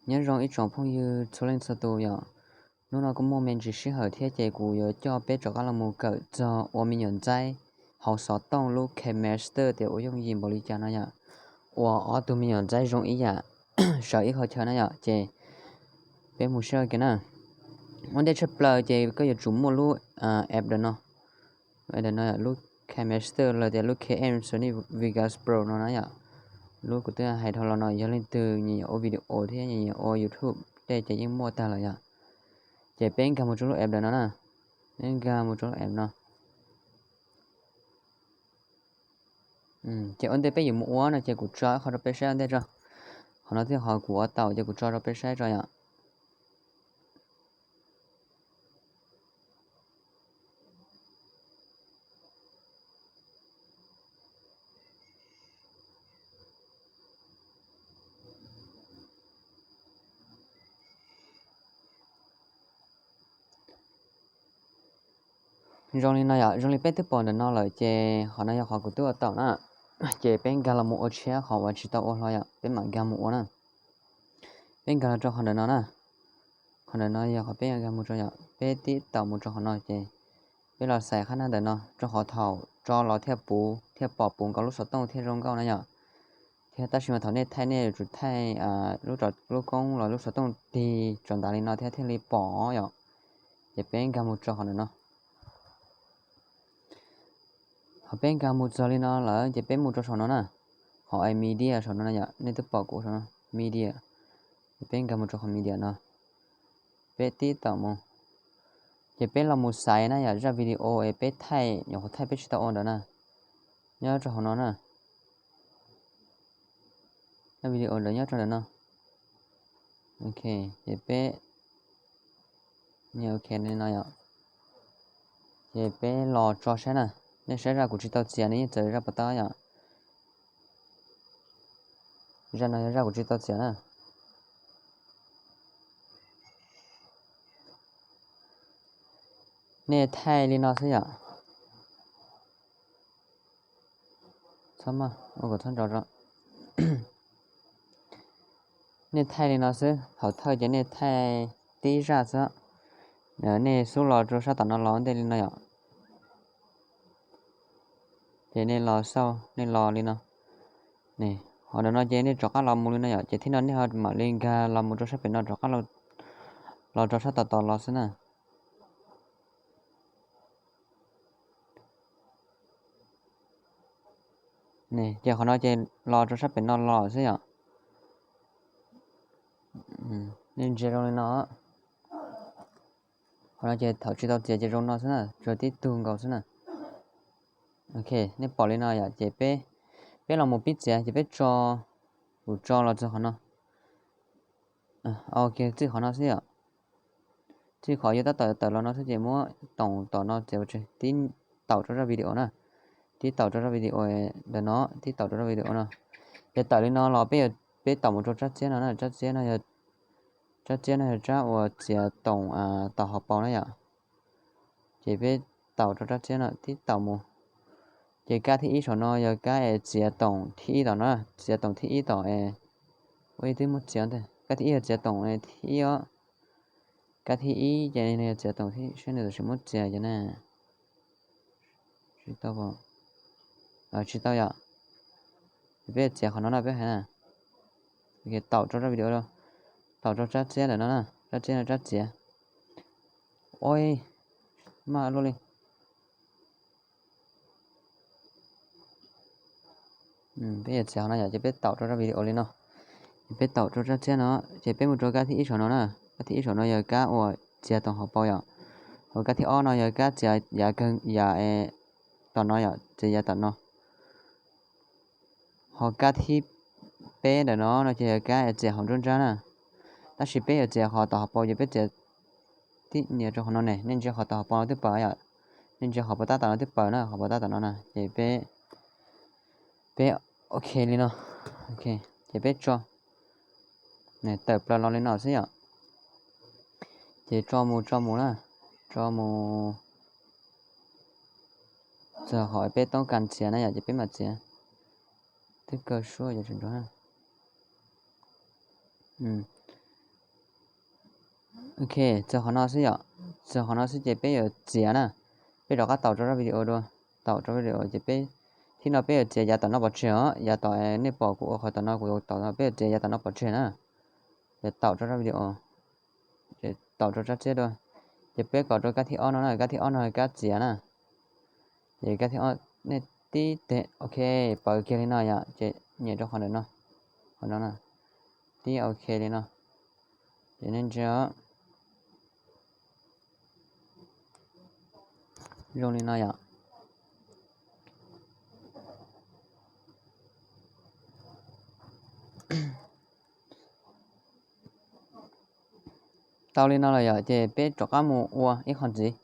Nyob zoo ib tsoom phooj ywg txhua leej txhua tus yom. Hnub no kuj muaj me ntsis sij hawm thiab ces kuv yuav coj peb rov qab los mus kawm txog ua me nyuam ntxaib hauv xov tooj lub KineMaster tias ua yooj yim npaum li cas no yom. Ua ob tug me nyuam ntxaib zoo ib yam sawv ib qho chaw na yom, ces peb mus saib ua ke na. Ua ntej tshaj plaws ces koj yuav tsum muaj lub app ntawm no, ntawm no lub KineMaster los tias lub K M Sony Vegas Pro no na yom. Lub kuv twb hais dhau los no yog leej twg nyiam ua video thiab nyiam ua YouTube tej ces yeej muaj tag lawm yom. Ces peb nkag mus rau lub app ntawm no na, peb nkag mus rau lub app no. Ces ua ntej peb yuav mus ua no ces kuv tso ib qho rau peb saib ua ntej tso. Qhov no thiaj qhov kuv ua tau ces kuv tso rau peb saib tso yom. Zoo li no yom, zoo li peb twb pom ntawm no lawm ces qhov no yog qhov kuv twb ua tau na. Ces peb nkag los mus ua tshiab qhov uas tsis tau ua hlo yom, peb mam nkag mus ua na. Peb nkag los rau qhov ntawm no na. Qhov ntawm no yog qhov peb nkag mus rau yom, peb tib taum mus rau qhov no ces peb los xaiv qhab nab ntawm no rau qhov thaum tso los thiaj puv thiaj pom puv nkaus lub xov tooj thiaj zoo nkauj na yom. Thiab tab sis mas thaum nej thaij nej yuav tsum thaij lub koob los lub xov tooj tig tso ntav li no thiab thiaj li pom yom. Ces peb nkag mus tso qhov ntawm no. Thaum peb nkag mus txog li no lawm ces peb mus rau saum no na. Qhov media saum no na yom, nej twb pom kuv saum no media. Ces peb nkag mus rau qhov media no. Peb tib taum mus. Ces peb los mus xaiv na yom, zaj video es peb thaij, nyuam qhuav thaij peb tsis tau ua ntawd na. Nyob rau hauv no na. Zaj video ntawd nyob rau ntawm no. Ok, ces peb, ok li no yom. Ces peb los tso saib na. Nej saib zaj kuv tsis tau txiav, nej yeej txawm zaj puas tab yom. Zaj no yog zaj kuv tsis tau txiav na. Nej thaij li no xwb yom. Txhob maj, ua kom txhob nrov tso. Nej thaij li no xwb, thaum thawj ces nej thaij tib zaj xwb. Nej xub los rau sab tom no los ua ntej li no yom. Ces nej los xauj, nej los li no. Qhov ntawm no ces nej rov qab los mus li no yom, ces thib no nej ho mam li nkag los mus rau sab pem no rov qab los rau sab tom tod los xwb na. Ces qhov no ces los rau sab pem no los xwb yom. Nej ntsia zoo li no. Qhov no ces thaum tsis tau txiav ces zoo no xwb na, tsuas tib tug nkaus xwb na. Ok, nej pom li no yom, ces peb, peb los mus pib txiav ces peb tso, kuv tso los txog qhov no. Ok, txij qhov no xwb yom. Txij qhov yuav tab tom tawm los no xwb ces muab toom tom no txiav pov tseg, tib taum rau zaj video na. Tib taum rau zaj video ntawm no, tib taum rau zaj video no. Ces tawm li no los peb, peb taum mus rau tsab txiab no na, tsab txiab no yog, tsab txiab no yog tsab uas txiav toom tom hauv paus na yom. Ces peb taum rau tsab txiab no tib taum mus. Ces kab thib ib saum no yog kab es txiav toom thib ib tom no, txiav toom thib ib tom es, ua ib twb muab txiav ntag, kab thib ib yog txiav toom thib ib os. Kab thib ib ces nws yog txiav toom thib, saib nws tam sim muab txiav ces na. Tsis tau, tsis tau yom. Peb txiav qhov no no peb hais na. Taum rau zaj video, taum rau tsab txiab ntawm no na, tsab txiab no tsab txiav. Oj, maj luaj li. Peb yuav txiav qhov no yom, ces peb taum rau zaj video li no. Ces peb taum rau tsab txiab no, ces peb mus rau kab thib ib saum no na. Kab thib ib saum no yog kab uas txiav toom hauv paus yom. Ho kab thib ob no yog kab txiav yav kawg yav tom no yom, txiav yav tom no. Ho kab thib peb ntawm no no ces yog kab es txiav hauv nruab nrab na. Tab sis peb yuav txiav qhov tom hauv paus ces peb txiav tib nias rau qhov no ne, nej ntsia qhov tom hauv paus no twb pom yom. Nej ntsia qhov puas tab tom no twb pom na, qhov puas tab tom no na, ces peb, peb ok li no. Ces peb tso, tawm plaws los li no xwb yom. Ces tso mus tso mus na, tso mus txog qhov peb toob kas txiav na yom, ces peb mam txiav. Twb kaw suab yom, tseem nrov na. Ok, txog qhov no xwb yom, txog qhov no xwb ces peb yuav txiav na. Peb rov qab taus rau zaj video dua, taus rau video ces peb, thib no peb yuav txiav yav tom no pov tseg os, yav tom nej pom kuv ua qhov tom no kuv taus no peb yuav txiav yav tom no pov tseg na. Ces taus rau zaj video, ces taus rau tsab txiab dua. Ces peb kom rau kab thib ob no na, kab thib ob no kab txiav na. Ces kab thib ob nej tib teg, ok, pawv kiag li no yom, ces nyem rau qhov ntawm no, qhov no na, tib ok li no. Ces nej ntsia zoo li no yom. Tau li no lawm yom, ces peb rov qab mus ua ib qho ntxiv.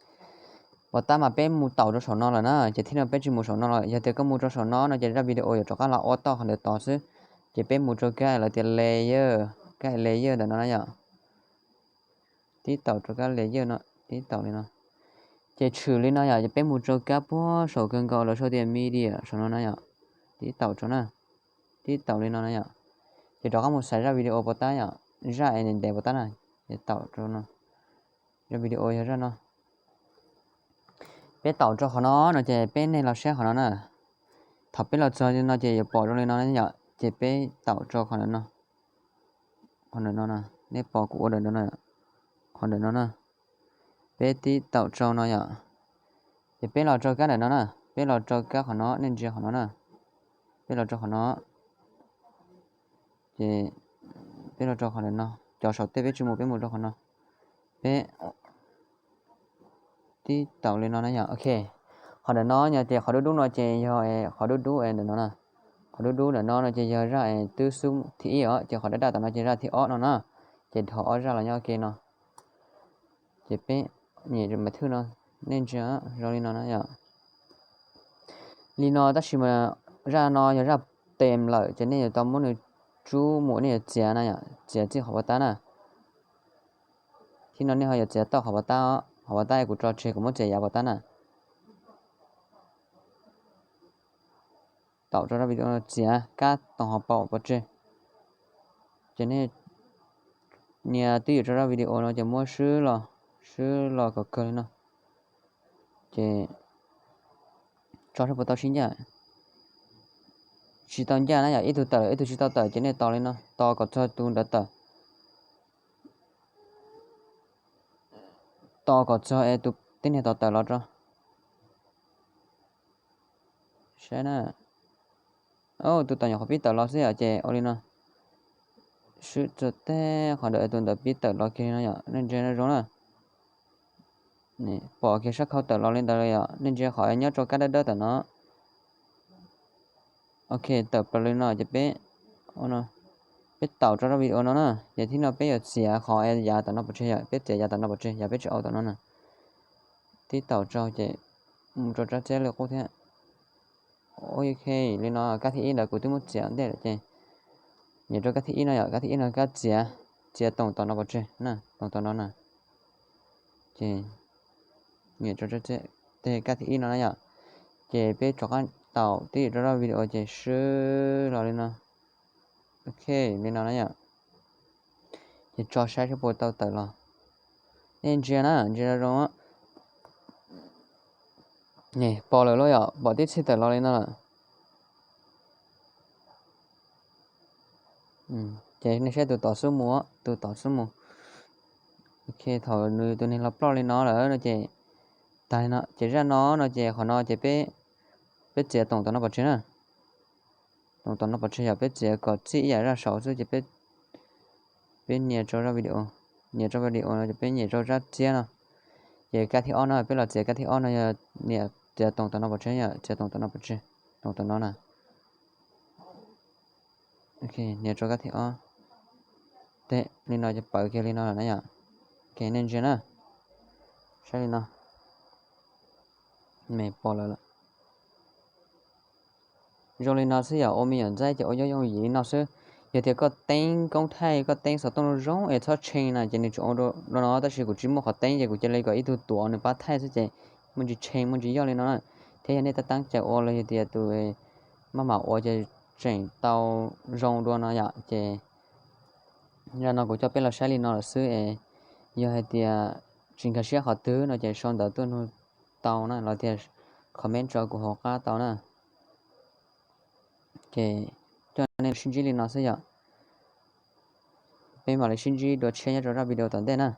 Pov tab mas peb mus taus rau saum no lawm na, ces thib no peb tsis mus saum no lawm. Yog tias koj mus rau saum no no ces zaj video yuav rov qab los ua toj qhov ntawd tod xwb. Ces peb mus rau kab lawv tias layer, kab layer ntawm no na yom. Tib taus rau kab layer no, tib taus li no. Ces tshwm li no yom, ces peb mus rau kab puag saum kawg nkaus lawv sau tias media saum no na yom. Tib taus rau na, tib taus li no na yom. Ces rov qab mus xaiv zaj video pov tab yom, zaj es ntev ntev pov tab na, ces taus rau no. Zaj video yog zaj no. Peb taus rau qhov no no ces peb nej los saib qhov no na. Thaum peb los txog li no ces yuav pom zoo li no yom, ces peb taus rau qhov ntawm no. Qhov ntawm no na, nej pom kuv ua ntawm no na, qhov ntawm no na. Peb tib taus rau no yom. Ces peb los rau kab ntawm no na, peb los rau kab qhov no, nej ntsia qhov no na. Peb los rau qhov no, ces peb los rau qhov ntawm no, cov saum tej peb tsis mus, peb mus rau qhov no. Peb tib taus li no na yom, ok. Qhov ntawm no yog tias qhov dub dub no ces yog qhov dub dub ntawm no na. Qhov dub dub ntawm no no ces yog zaj twb xub thib ib os, ces qhov daj daj tom no ces zaj thib ob no na. Ces dhau ob zaj los nyob ua ke no. Ces peb nyem mas thwj no, nej ntsia zoo li no na yom. Li no tab sis mas zaj no yog zaj tes lawm ces nej yuav tau muab nws tsub mus, nej yuav txiav na yom, txiav txij qhov pov tab na. Thib no nej ho yuav txiav toj qhov pov tab, qhov pov tab kuv tso tseg kuv muab txiav yav pov tab na. Taus rau zaj video no txiav kab toom hauv paus pov tseg. Ces nej nias twj ywm rau zaj video no ces muab swb los, swb los kom kawg li no. Ces tso seb puas tau sib ncaj. Tsis tau ncaj na yom, ib tug tawm ib tug tsis tau tawm ces nej tos li no, tos kom txog tus ntawd tawm. Tos kom txog es tus tib niag tod tawm los rau. Saib na. Tus tom nyuam qhuav pib tawm los xwb yom, ces ua li no. Swb txog teg qhov ntawd es tus ntawd pib tawm los kiag li no yom, nej ntsia no zoo na. Pom kiag sab khau tawm los li ntawd yom, nej ntsia qhov nyob rau kab dawb dawb tawm no. Ok, tawm plaws li no ces peb, peb taus rau zaj video no na, ces thib no peb yuav txiav qhov yav tom no pov tseg yom, peb txiav yav tom no pov tseg, yav peb tsis au tom no na. Tib taus rau ces mus rau tsab txiab li qub thiab. Ok, li no kab thib ib ntawd kuv twb muab txiav ntej lawm ces nyem rau kab thib ib no yom, kab thib ib no kab txiav, txiav toom tom no pov tseg na, toom tom no na. Ces nyem rau tsab txiab, tej kab thib ib no na yom. Ces peb rov qab taus twj ywm rau zaj video ces swb los li no. Ok, li no na yom. Ces tso saib seb puas tau tawm los. Nej ntsia na, ntsia zoo zoo. Pom lawm lauj yom, pom tib txhij tawm los li no lawm. Ces nej saib tus tod xub mus, tus tod xub mus. Ok, thaum nws tus neeg los ploj li no lawm no ces tag li no, ces zaj no no ces qhov no ces peb, peb txiav toom tom no pov tseg na. Toom tom no pov tseg yog peb txiav kom txij ib yam zaj saud xwb ces peb, peb nias rau zaj video, nias rau video no ces peb nyem rau tsab txiab no. Ces kab thib ob no peb los txiav kab thib ob no yog nias txiav toom tom no pov tseg, yog txiav toom tom no pov tseg, toom tom no na. Ok, nias rau kab thib ob. Tej li no ces pawv kiag li no lawm na yom. Ok, nej ntsia na. Saib li no. Me pom lawm lawm. Zoo li no xwb yom, ua me nyuam ntxaib ces ua yooj yooj yim li no xwb. Yog tias koj teeb koob thaij, koj teeb xov tooj zoo zoo es txhob tshee na ces nws tseem ua dua no, tab sis kuv tsis muaj qhov teeb ces kuv cia li kom ib tug tuav nws pab thaij xwb ces muaj ntsis tshee muaj ntsis yoj li no na. Thiab yog nej tab teeb cawm ua los yog tias tus maj mam ua ces tseem tau zoo dua no yom, ces zaj no kuv coj peb los saib li no lawm xwb es Yog hais tias tsis nkag siab qhov twg no ces sau ntawv tuaj nug tau na, los tias comment rau kuv hauv qab tau na. Ces coj nej sib ntsib li no xwb yom. Peb mam li sib ntsib dua tshiab nyob rau zaj video tom ntej na.